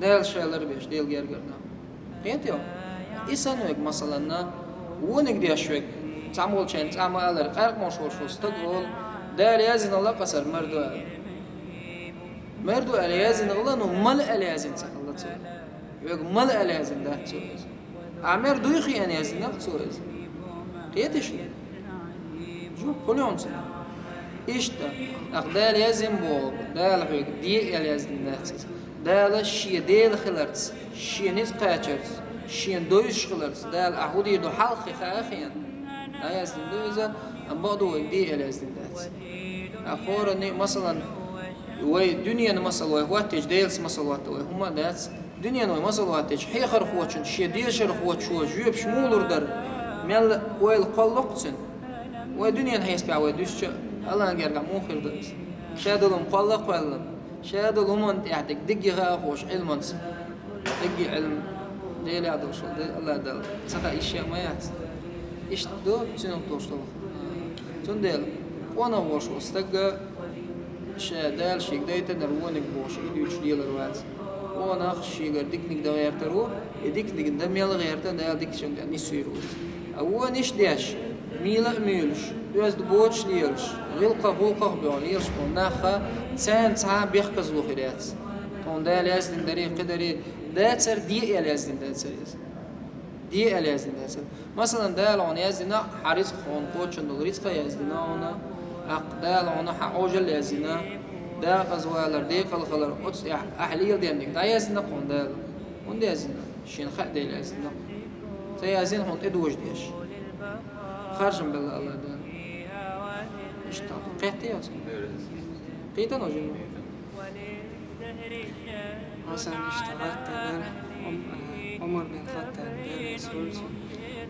Дала ша ларбеш, Дела гергара нах. Кхетий хьо? И санна вега, масаланна, вониг деш вега, цхьамолчарна цкъа ма-аллара, къаьркъа молуш волуш волу стаг олу, Дала яздина лакъасар мара ду аьлла. Мара ду аьлла яздина хилла, ну, мала аьлла яздина ца хилла цо. Вега мала аьлла яздина дац цо иза. Ахьа мара дуй хиъна яздина-кх цо иза. Кхетий шуна? Жоп хуьлу хьуна цунна? Иштта, ахь Дала яздина боху, Дала хьоьга де аьлла яздина дац иза. Дала шен Дела хиларца, шен ницкъ кхачарца, шена довзуш хиларца, Дала ахь хӀун дийр ду хьалххе хаа а хиъна, дӀаяздина ду иза, амма бакъду вайга де аьлла яздина дац. Ахь хӀоранна, масалан, вай дуьненан масал вай хӀоттийча, Делаца масал хӀотта вай хӀумма а дац. Дуьненан вай масал хӀоттийча, хьехархочун шен дешархочо жоьпаш муха лур дара, мел ойла кхоллакх цуьнан. Вай дуьненан хьесапехь вай дуьстича, АллахӀна гергахь муха хир ду иза? Ша долу хӀума кхолла а кхоьллина, ша долу хӀуманна тӀехь дерг дерриге а хууш Ӏилманца, дерриге Ӏилма Делехь долуш волу Дела, АллахӀ Далла ца хаа йиш а ма яц. Иштта ду цуьнах долуш долу. Цундела къонах волуш волу стаг, ша Дала шега дайтинарг вониг бохуш, и дуьйцуш лелар вац. Къонах шегара диканиг дан гӀертар ву, и диканиг дан мел гӀерта, Дала дикачунна тӀе нисвийр ву иза. А вониш деш, мийла а муьйлуш, оьзда боцуш лелаш, гӀиллакхах, гӀуллакхах а боьгӀна лелаш болу нах, царна цхьа а бехказло хир яц. Тхуна Дала яздина дарий, кхин дарий, дацара, де аьлла яздина дацара иза. Де аьлла яздина дацара. Масалан, Дала хьуна яздина хьан рицкъ, хьуна кхочун долу рицкъа яздина хьуна, тӀаккха Дала хьуна хьан Ӏожалла яздина, декъаза валар, декъала хилар, оцу тӀехь ахь леладенниг дӀаяздина хьуна Дала. ХӀунда яздина? Шена хаа дела яздина. Ца яздина хьуна тӀедожадеш. Харжам белла АллахӀ Дала. Иштта кхетта яц. Кхетта яц жимма? Хьасан иштта гӀаттар дара, Ум-, э, Умар бин Хаттаб дара, Расулца, э,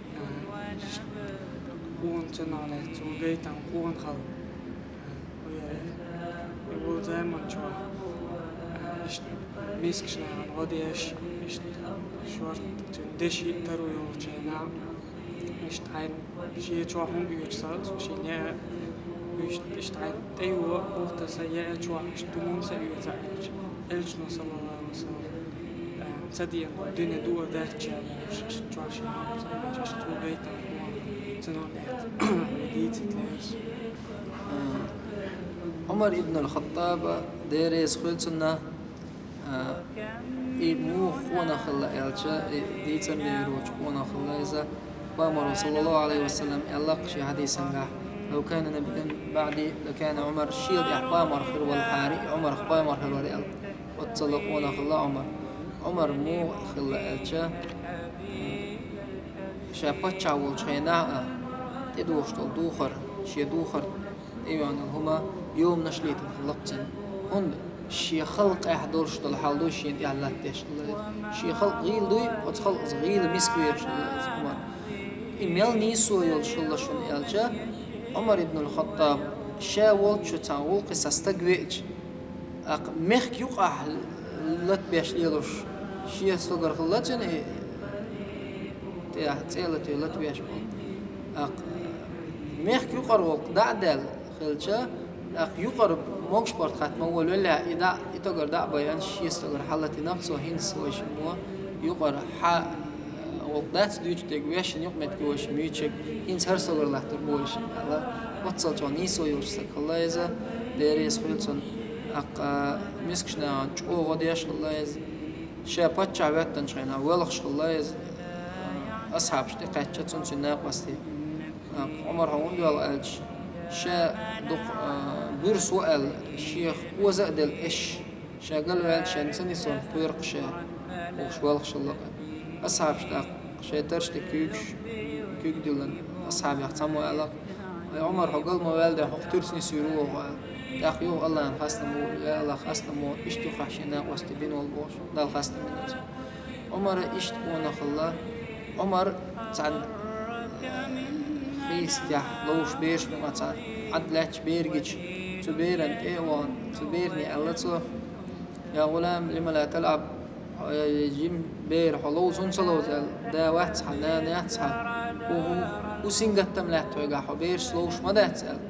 къона цунах лаьцна, цо гайтина къона хала. Э, и ву заман чохь, э, иштта мискачу нахана гӀо деш, иштта шорта цуьнан деши а таро йолчу хенахь, иштта хьайна шен чохь хӀума оьцуш ца, шен яа, иштта, иштта хьайна тӀейо, бухтаса яа чохь, иштта тумам ца оьцу аьлча, Элчано, саллаллаху алейхи ва саллям, а, ца деана дуьне дуа дац аьлла, иштта чохь шен хӀума ца оьцуш, иштта цо гайтина къона, цунах лаьцна, вай дийцийта лаьара со. Ӏумар ибн аль-Хаттаба, Дела реза хуьлда цунна, А, и муха къонах хилла аьлча, и дийцар лерочу къонах хилла иза. Пайхамаро, саллаллаху алейхи ва саллям, аьлла-кх шен хьадисангахь: «Лав кана набийюн баъди, лакана Ӏумар», шел тӀехь пайхамар хир валахьара, и Ӏумарх пайхамар хир вара аьлла. Оццул къонах хилла Ӏумар. Ӏумар муха хилла аьлча, м, Ша паччахь волчу хенахь а тӀедухуш долу духар, шен духар тӀейоьнна хӀума йоманаш лийтина хилла-кх цуьнан. ХӀунда шен халкъехь долуш долу хьал дуй шена тӀехь латтадеш хилла иза. Шен халкъ гӀийла дуй, оцу халкъаца гӀийла миска везаш хилла иза Ӏумар. И мел нийсо йолуш хилла шуна аьлча, Ӏумар ибн аль-Хаттаб ша волчу цхьана гӀуллакхе сан стаг веача, тӀаккха мехкан юкъахь латабеш лелош, шен стогар хилла цуьнан и тӀехь цӀе а латаве латабеш болу. ТӀаккха мехкан юкъара гӀуллакх дӀа а даьлла хилча, тӀаккха юкъара могуш-паргӀат хатта ма волавеллехь, и дӀа, и стогар дӀа а байина, шен стогар хьалатийнарг цо, хӀинца вайшиммо юкъара хьа гӀуллакх дац дуьйцуш дерг, вешан юкъаметтиг вайшимма юьйцург, хӀинца хӀара стогар латтор бу вайшимма аьлла. Оццул чӀогӀа нийсо йолуш стаг хилла иза, Дела реза хуьлда цунна. ТӀаккха мискачу нахана чӀогӀа деш хилла иза. Ша паччахь веттанчу хенахь воьлхуш хилла иза, асхьабаш тӀекхаьчча цунна, цуьнан накъостий. Ӏумар, хьо хӀунда воьлху аьлча, ша дукха, а, буьрса ву аьлла, шех оза а делла эш, ша галваьлча, шен ца нисван кхоьру-кх ша, бохуш воьлхуш хилла-кх. Асхьабаш тӀаккха шайн тарш тӀе куьйгаш, куьг диллина, асхьабех цхьаммо аьлла-кх: «Ай, Ӏумар, хьо гал ма ваьлла, хӀокху туьрца нисвийр ву хьо», аьлла. ТӀаккха юха Аллахьан хастам бу, я Аллах, хастам бу, иштта юххехь шен накъостий бина волу бохуш, Далла хастам бина цо. Ӏумара иштта къонах хилла. Ӏумар цхьана хийстехь ловш бераш ма цхьа Ӏад лаьтташ бер гича, цу беран тӀе а вахана, цу беране аьлла цо: «Я гӀулам, лима ла талӀаб? Хьо, э, жима бер, хьо ловза хӀунда ца ловзу?» аьлла. «Да вац хьан, нана яц хьан, хӀу, хӀу, хӀу сингаттам лаьтта хьоьгахь, хьо берашца ловш ма дац», аьлла.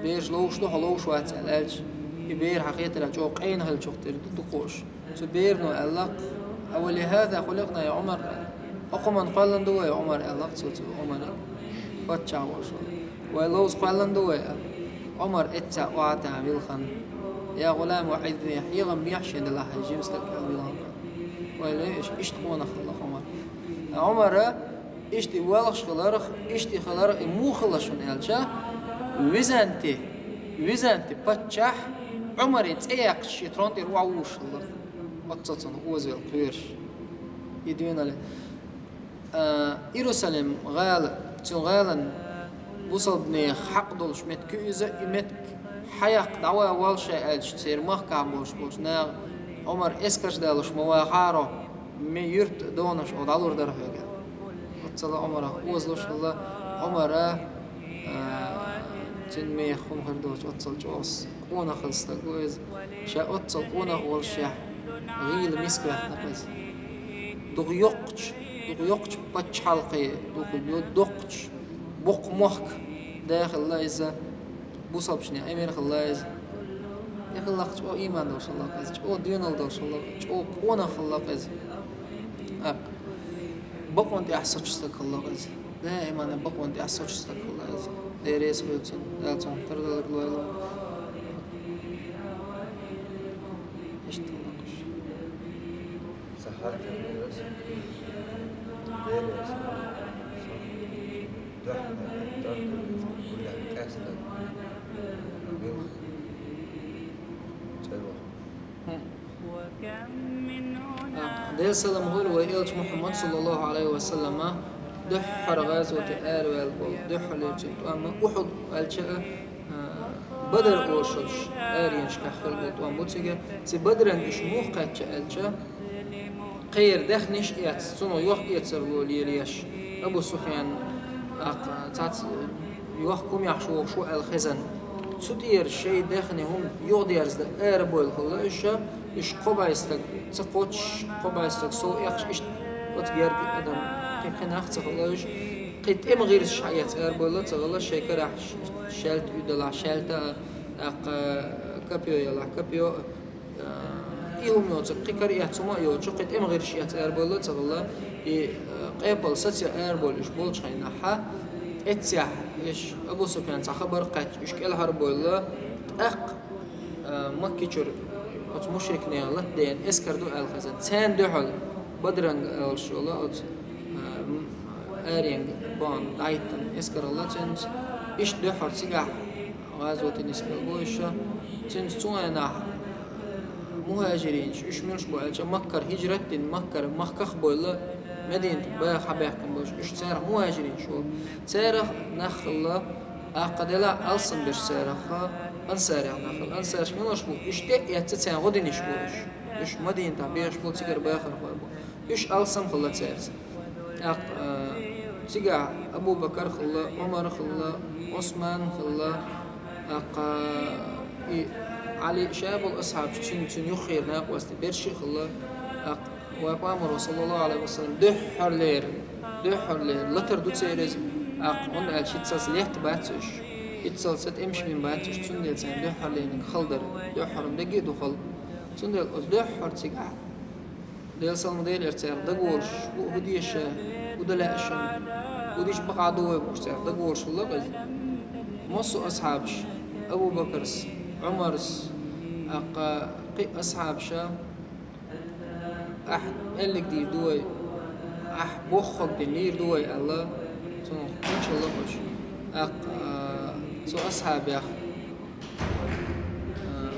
«Бераш ловш ду, хьо ловш вац», аьлла аьлча, и бер хьан хетарехь чӀогӀа къена хиллачух тера ду дукха уьш. Цу берано аьлла-кх: «Ава ли хӀаза хуликъна, я Ӏумар?» аьлла. «ХӀокхуман кхоьллина ду вай, Ӏумар», аьлла-кх цо цу Ӏумаре, паччахь волуш волу. «Вай ловза кхоьллина ду вай», аьлла. Ӏумар эццехь охьатаьӀна вилхина: «Я гӀулам, ваӀизни, хьехам бехьа шена делахь, хӀай жима стаг», аьлла вилхина. Вай ле, иштта къонах хилла Ӏумар. Ткъа Ӏумара иштта и воьлхуш хиларх, иштта и хиларх, и муха хилла шуна аьлча, Византи, Византи паччахь Ӏумаран цӀе яьккхича шен трон тӀера охьавуссуш хилла. Оццул цунах озавелла кхоьруш. И дуьйна, а, Иерусалим гӀала, цу гӀалан бусалбанех хьакъ долуш меттиг ю иза, и меттиг хьаяккха дӀаван воллу ша аьлча, церан махкахь болуш болчу наха: «Ӏумар, эскарш далуш ма вахьара хьо, ме юьртан донаш оха дӀалур дара хьоьга». Оццул Ӏумарах озалуш хилла. Ӏумара, а, цуьнан мехах хӀума хир доцуш, оццул чӀогӀа къонах хилла стаг ву иза. Ша оццул къонах воллушехь, гӀийла миска ваьккхина-кх иза. Дукха йоккхачу, дукха йоккхачу пачхьалкхе, дукха йо-, доккхачу боккха мохк да хилла иза, бусалбачу нехан эмир хилла иза. И хилла-кх чӀогӀа ийман долуш хилла-кх иза, чӀогӀа доьналла долуш хилла-кх, чӀогӀа къонах хилла-кх иза. ТӀаккха бакъонан тӀехь соцуш стаг хилла-кх иза. Даимана бакъонан тӀехь соцуш стаг хилла иза. Дела реза хуьлда цунна, Дала цунах тардалар лойла. Иштта хилла-кх уьш. Сан хаттар ву аса, Деле аса, сан дуьхьа тӀаккха гуллехь къаьстина, милха цӀе ваха. ХӀун. Делан салам хуьлда вайн элча Мухьаммад, саллаллаху Ӏалайхи ва саллама, дуьххьара гӀазоте араваьлла болу, дуьххьарлерчу тӀом Ухьуд аьлча а, Бадар олуш аренашлахь хилла болу тӀом бу цига. Цу Бадаран уьш муха кхаьчна аьлча, кхеран даьхнаш а эцна, цунах йохк-эцарло лелаеш, Абу Суфьян, тӀаккха цхьацца йохк хӀума яхьаш вогӀуш ву аьлла хезна. Цу тӀера шайн даьхни хӀума юхадерзадан арабевлла хилла уьш, уьш кхо бӀе стаг ца кхоччуш, кхо бӀе стаг сов эккхаш, иштта оцу герга адам кхин кхин нах а ца хилла уьш. Кхин тӀеман гӀирсаш схьаэцна арабевлла а ца хилла, шайн карахь ш-, шаьлта уьдалахь шаьлта а, тӀаккха копьё ялахь копьё а, и хӀума йоцург, кхин кара эцна хӀума а йоцуш, кхин тӀеман гӀирсаш эцна арабевлла а ца хилла, и, а, къепал саца арабевлла уьш болчу хенахь, эццехь уьш Абу Суфьян цхьа хабар кхаьчча, уьш кӀелхьарбевлла, тӀаккха а, Маккичуьра оцу мушрикнехан латадеана эскар ду аьлла хезна. Царна дуьхьал Бадран олуш йолу оцу, а, м-, аренга бахана дӀахӀиттина эскар хилла цуьнца. Иштта дуьххьара цигахь гӀазоте нисбелла бу уьш. Цуьнца цу хенахь мухӀажиринаш, уьш муьлш бу аьлча, Маккара хӀижрат а дина, Маккара махках а бевлла, Мединат баха хьабаьхкина болуш, уьш царах мухӀажиринаш болу. Царах нах хилла, аккха делахь алсам берш царах, ансарех нах хилла. Ансарш мила болуш бу? Уьш тӀе а эцна царна гӀо динарш бу уьш. Уьш Мадинатахь бехаш болу цигара бахархой бу. Уьш алсам хилла цаьрца. ТӀаккха, а, цигахь Абу-Бакар хилла, Ӏумар хилла, Ӏусман хилла, тӀаккха и Ӏали, ша болу асхьабаш, цуьнан, цуьнан юххера накъостий берш а хилла. ТӀаккха вайн Пайхамаро, саллаллаху Ӏалайхи ва саллам, дуьххьарлера, дуьххьарлера латар ду церан иза, тӀаккха, хӀунда аьлча хӀинццалц летта бац уьш, хӀинццалц тӀемаш бина бац уьш, цундела царна дуьххьарлерниг хала дара, дуьххьара дерриге а ду хала. Цундела оцу дуьххьара цигахь Делан салам Делера царах дагаволуш, хӀу, хӀу деша, хӀу дан лаьа шуна, хӀу дича бакъахь ду вай бохуш царах дагаволуш хилла иза. Массо а асхьабаш, Абу-Бакарс, Ӏумарс, тӀаккха кхин а асхьабаша, ахь аьлларг дийр ду вай, ахь бохург дина лийр ду вай аьлла, цунах кхин а хилла уьш. ТӀаккха, а, цу асхьабех,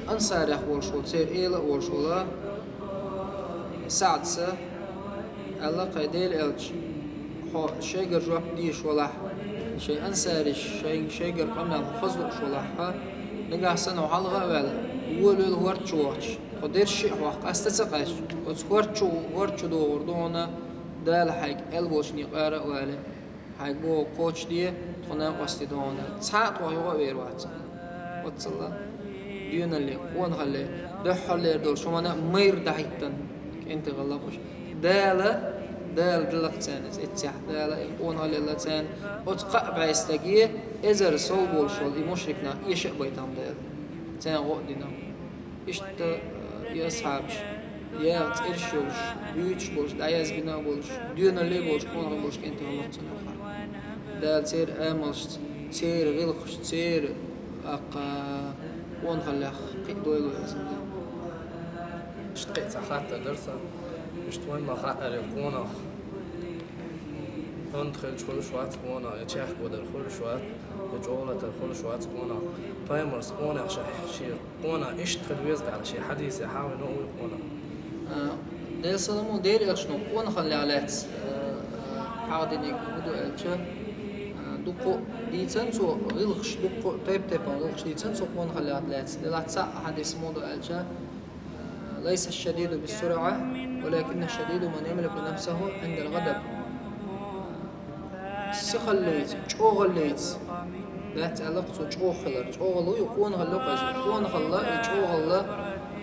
а, ансарех волуш волу, церан эла а волуш волу СаӀдас аьлла, кхин Делан элча, хьо шайгара жоп дезаш валахь, шайн ансариш, шайн, шайгара къамел хьо хаза лууш валахь, нагахь санна хьо хьалха а ваьлла, волавелла хӀорда чу вахча, тхо дерриш а хьох къаста ца къаьстча, оцу хӀорда чу, хӀорда чу догӀур ду хьуна Дала хьайга аьлла болчу некъара а вале. Хьайга боху кхочушде, тхо накъостий ду хьуна. Цхьа а тхох юха а вер вац. Оццул а доьналле, къонахалле, дуьххьарлера долуш хӀуманна майра дӀахӀиттина кӀентий хилла уьш. Дала, Дала делла-кх царна иза эццехь, Дала и къонахалла елла царна. Оцу кхаа бӀе стаге эзар сов болуш волу и мушрик нах эша а байтина Дала. Царна гӀо а дина. Иштта, э, и асхьабаш, яха цӀераш йолуш, буьйцуш болуш, дӀаяздина а болуш, доьналле а болуш, къонахий болуш кӀентий хилла-кх царна юкъахь. Дала церан амалшца, церан гӀиллакхашца, церан, тӀаккха, къонахаллех кхин а дойла вай иза. Иштта кхин а цхьа хаттар дара сан. Иштта вайна ма хаьара, къонах хӀунда хилча хуьлуш вац къонах, я чехка вадар хуьлуш вац, я чӀогӀа латар хуьлуш вац къонах. Пайхамарс къонах ша шен Къонах иштта хила веза аьлла, шен хьадисехь хьахийна ву и къонах. А, Делан салам хуьлда Делера элчано къонахаллех лаьцна, а, хьахийнарг хӀун ду аьлча, а, дуккха а дийцина цо гӀиллакхаш, дуккха а тайп-тайпана гӀиллакхаш дийцина цо къонахаллех лаьцна. Делахь цхьаъ хьадис муха ду аьлча, а, «ليس الشديد بالصرعة، ولكن الشديد من يملك نفسه عند الغضب». Сихаллица, чӀогӀаллица дац аьлла-кх цо чӀогӀа хилар. ЧӀогӀалла ю, къонахалла ю-кх иза. Къонахалла, и чӀогӀалла,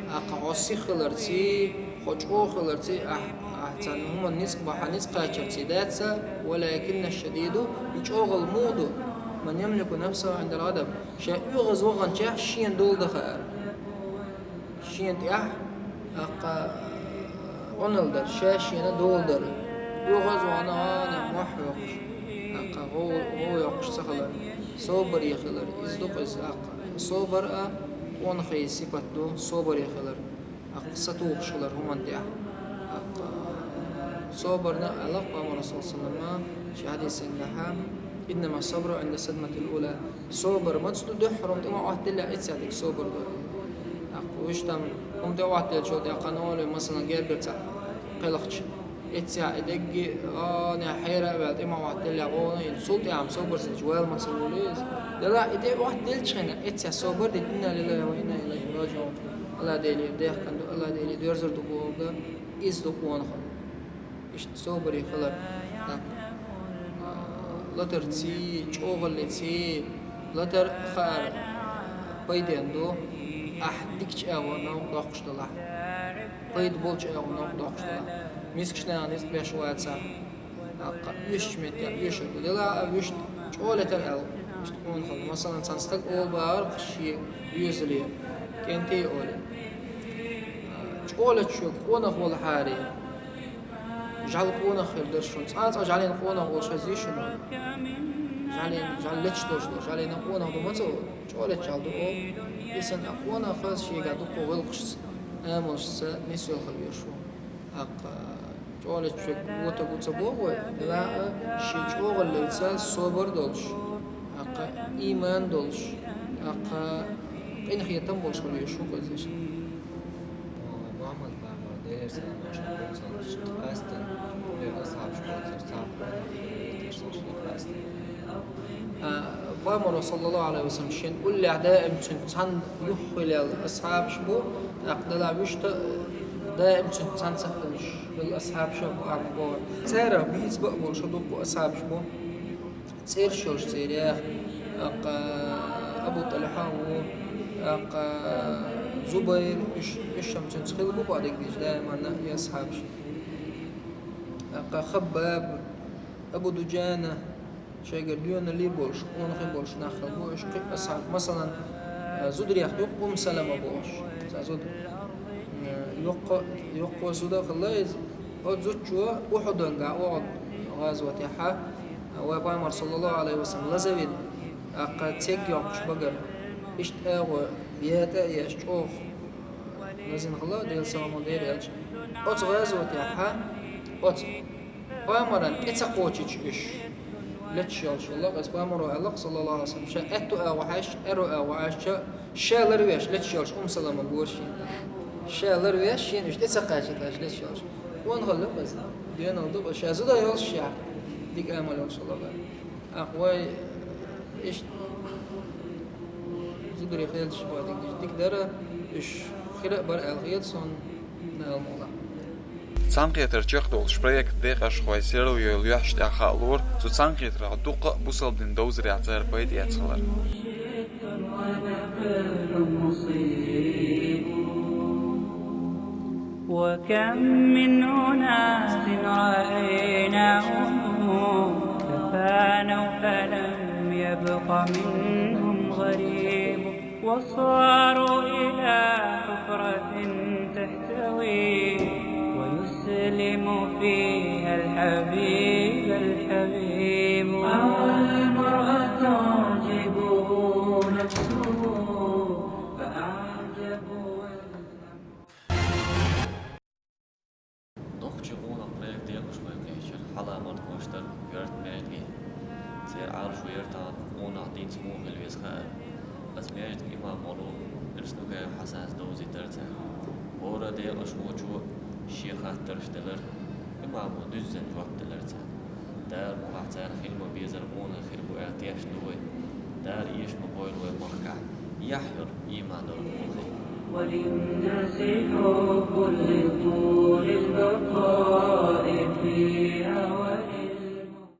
тӀаккха хьо сиха хиларций, хьо чӀогӀа хиларций, ахь, ахь цхьана хӀуманна ницкъ бахьа, ницкъ кхачарций дац, ولكن الشديد, и чӀогӀалла муха ду, من يملك نفسه عند الغضب, ша оьгӀаз ваханчохь шена дола дан хаьара. Шена тӀехь, тӀаккха, Ӏуналла дар, ша шена дола дар. ОьгӀаз вахана гӀанах мохь йоккхуш, тӀаккха гӀов-, гӀов йоккхуш ца хилар. Собаре хилар, иза ду-кх иза, тӀаккха. Собар а къонахий сипат ду, собаре хилар. ТӀаккха сатухуш хилар хӀуманна тӀехь. ТӀаккха собарна аьлла-кх Пайхамара, саллаллаху Ӏалайхи ва саллама, шен хьадисангахьа: «إنما الصبر عند الصدمة الأولى». Собар маца ду, дуьххьара хӀума тӀе ма Ӏоттаделлехь, эццехь дика собар ду. ТӀаккха вуьш там хӀума тӀе Ӏоттаделчул тӀаьхьа кхана олий, масалан, гергарца кхелхча, эццехь и дегги, а, нехь хьера а ваьлла, тӀе ма Ӏоттаделлехь гӀовгӀана, и цул тӀаьхьа собар ца дича, вала маца волу иза. Делахь и тӀе Ӏоттаделлачу хенахь, эццехь собар дина, «إنا لله وإنا إليه راجعون». АллахӀ Делера даьхкина ду, АллахӀ Деле доьрзур ду бохург, иза ду къонахалла. Иштта собаре хилар. А, латарций, чӀогӀаллиций, латар хаар пайденна ду, ахь дикачу агӀор новкъа доккхуш далахь. Пайда болчу агӀор новкъа доккхуш далахь. Мискачу нахана ницкъ беш вацахь, тӀаккха оьшучу меттехь оьшург ду. Делахь а вуьшта чӀогӀа латар аьлла, иштта къонахалла. Масалан, цхьана стага олу бахара-кх шен доьзале, кӀентий олий. ЧӀогӀа латаш верг къонах валахьара, жӀаьла къонах хир дара шуна. Цкъа-цкъа жӀаьлина къонах волуш хезий шуна? ЖӀаьлина, жӀаьла леташ долуш ду, жӀаьлина къонах ду маца олу? ЧӀогӀа леташ жӀаьла ду олу. И санна къонах хаза шегахь дуккха гӀиллакхашца, амалшца нисвелла хила везаш ву. ТӀаккха чӀогӀа леташ верг вотарг ву ца боху вай, делахь а шен чӀогӀаллица собар долуш, тӀаккха ийман долуш, тӀаккха къинхетам болуш хила везаш ву-кх иза иштта. Мухьаммад пайхамар Деле А, Пайхамара, саллаллаху алейхи ва саллям, шен уллехь даим цуьнца цхьаьна юххе хилла асхьабаш бу, тӀаккха делахь вуьшта даим цуьнца цхьаьна ца хилла асхьабаш бу, бу. Царах бийца баа болуш дуккха асхьабаш бу. ЦӀераш йолуш царех, тӀаккха Абу ТӀалхьа ву, тӀаккха Зубайр, уьш, уьш-м цуьнца хилла бу бакъдерг дийцча, даиманна и асхьабаш. ТӀаккха Хаббаб, Абу Дуджана, шайгара доьналлий болуш, къонахий болуш нах хилла бу, уьш кхин а асхьабаш. Масалан, зударех юкъа Умму Салама бохуш, цхьа зуда. Йоккха, йоккха зуда хилла иза. Оцу зудчо Ухьудангахь, оха гӀазотехь, вай Пайхамар, саллаллаху алейхи ва саллям, лазавина, тӀаккха церг йоккхуш багара. Иштта агӀо ятӀа а еш, чӀогӀа лазийна хилла, Делан салам-маршалла хуьлда элчане. Оцу гӀазотехь, оцу Пайхамарна тӀе ца кхочуьйтуш уьш леташ йолуш хилла. Иза Пайхамаро аьлла, саллаллаху алейхи ва саллям, ша аьтту агӀо хьаьжча, аьрру агӀо хьаьжча, ша ларвеш леташ йолуш Умму Салама гора шена. Ша ларвеш, шена уьш тӀе ца кхачийтуш леташ йолуш. Къонахалла ду-кх иза, доьналла ду-кх иза, ша зуда йолуш, ша дика амал йолуш хилла. ТӀаккха вай иштта зударий хилча, бакъдерг дийцча, дика дара, уьш хир а бара аьлла хета суна, Дала мукъ лахь. Цхьаьнакхетар чекхдолуш проектан декъашхой серла йолу юьхьаш тӀехь хаалора, цу цхьаьнакхетарх дуккха а бусалба дин довзарехь цара пайда эцна хилар. وكم من أناس رأيناهم تفانوا فلم يبق منهم غريب، وصاروا إلى حفرة تحتوي، ويسلم فيها الحبيب الحبيب. أو المرء تعجبه نفسه، فأعجب والأمر. Нохчийн къонах проект декъашхой кхечира хьалха мартхош дара коьрта маьждиге. Церан Ӏалашо яра тахана къонах динца муха хила веза хаар. Оцу маьждиган имам волу Ирснукаев Хьасана довзийтира царна. ХӀора декъашхочо шен хаттарш делира, имамо дуьззина жоп делира царна. Дала мукъ лахь, царна хила ма-беззара къонах хир бу аьлла тешна ду вай. Дала эша ма бойла вай махкахь яхь йолу, ийман долу къонахий. وللناس حب لطول البقاء فيها